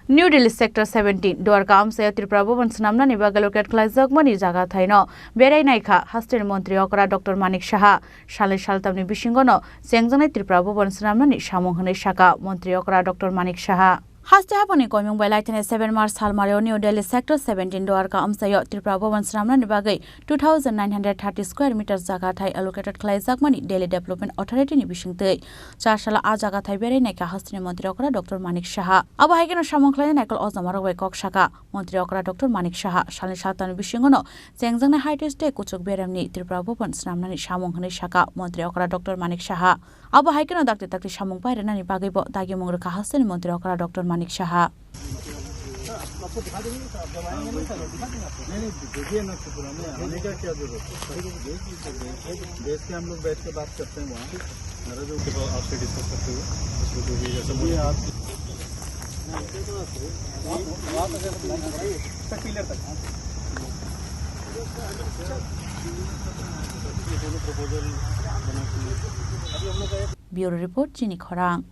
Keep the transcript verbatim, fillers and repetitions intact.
New Delhi Sector seventeen Dwarka amchaio Tripura Bhavan swnamnani bagwi allocate khlaijakmani jaga thaino berai naikha hasteni Montri okra Doctor Manik Saha. Salni saltamni bisingono chengjaknai Tripura Bhavan swnamnani samung hwnwi sakha Montri okra Doctor Manik Saha. Haste haphangni koimung bai laithani seven March salmario New Delhi Sector seventeen Dwarka amchaio Tripura Bhavan swnamnani bagwi two thousand nine hundred thirty square meter jaga thai allocated khlaijakmani Delhi Development Authority ni bisingtwi. Char salo a jaga thai berai naikha hasteni Montri okra Doctor Manik Saha. Abo hai kheno samung khlainai naikol ojamarok bai kok sakha Montri okra Doctor Manik Saha. Salni saltamni bisingono chengjaknai high tech kuchuk beremni Tripura Bhavan swnamnani samung hwnwi sakha Montri okra Doctor Manik Saha. Abo hai kheno dakti dakti samung pairwnani bagwibo dagimung rwkha hasteni Montri okra Doctor Manik Saha. देश के हम लोग बैठ के बात करते हैं वहाँ। आपसे डिस्कस करते हुए उसको जो भी जैसे बोले। Bureau Report, Chini Khorang.